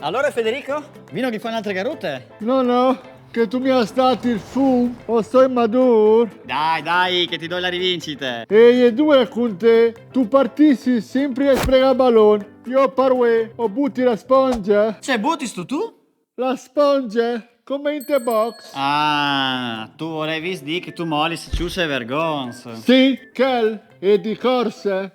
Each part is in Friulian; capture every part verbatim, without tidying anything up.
Alora, Federico, vino che fa un'altra garute? No, no, che tu mi hai stati il fum, o soi madur. Dai, dai, che ti do la rivincita. E i due con te, tu partissi sempre a sfregare ballon. Io par uè, o butti la spongia. Cioè, buttistu tu? La spongia, come in the box. Ah, tu volevi dire che tu moli se ciusse e vergons. Sì, quel, e di corsa.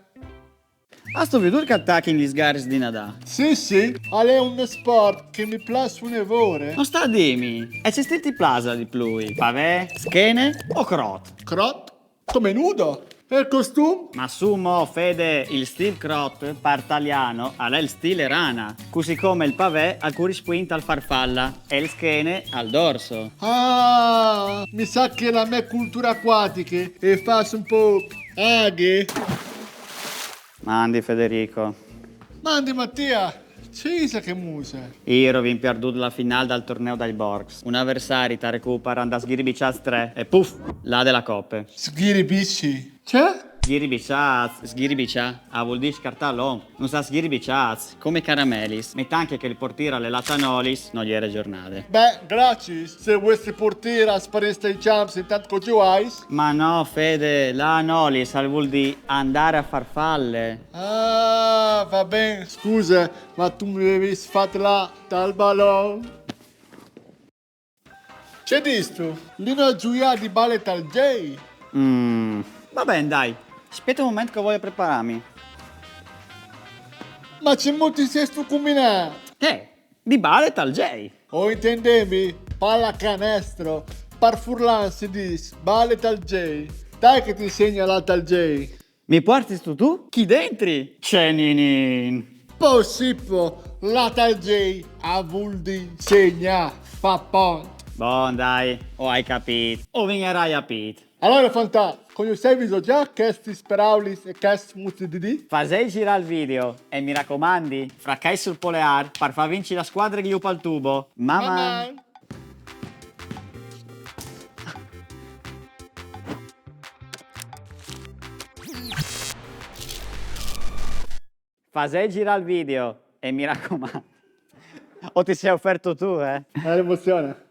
Astu vidur che attacchi in gli sgaris di Nadà? Sì, sì, al è un sport che mi piace une vore. Non sta a dimi, e ce stil ti plasa di plui? Pavè, schene o crot? Crot? Come nudo? E il costume? Ma su mo, Fede, il stil crot par taliano al è il stile rana, così come il pavè al corrispuint al farfalla e il schene al dorso. Ah, mi sa che la mia cultura acquatica e fa un po' aghe. Mandi Federico. Mandi Mattia, ce ise che muse? Iro vin pierdut la final dal torneo dai Borgs. Un avversari t'ha recuparat da sghiribiciaz tre e puf, là de la coppe. Sghiribici. Ce? Sghiribiciaz, sghiribicià, a vuol dir scartà l'om. Non sa sghiribiciaz, come caramelis. Metanche che il portier alle latanolis non gli era giornate. Beh, grazie. Se vuessi portier a sparista i champs intanto che giuais. Ma no, Fede, là nolis al vuol dir andare a farfalle. Ah, va ben, scusa, ma tu mi avevi fatto là dal ballon. Ce distu? Lino a giuià di balet al Jay? Mm. Va ben, dai. Aspetta un momento che voglio prepararmi. Ma ce muti sestu cumbinà? Eh, di balet al Jay. O intendemi, pallacanestro, par furlan si dis, balet al Jay. Dai che ti insegno l'alt al Jay. Mi portistu tu? Chi dentri? Ceninin. Po Sippo, l'alt al Jay, a vuol dir segna, fa pont. Bon, dai, o hai capit. O vegnerai a pit. Allora, Fantà, conoscevi già questi speraulis e questi muti di dì? Fasei girà il video e mi raccomandi, fracai sul polear par far vinci la squadra che io pal tubo. Mamma. Fasei girà il video e mi raccomando. O ti sei offerto tu, eh? È l'emozione.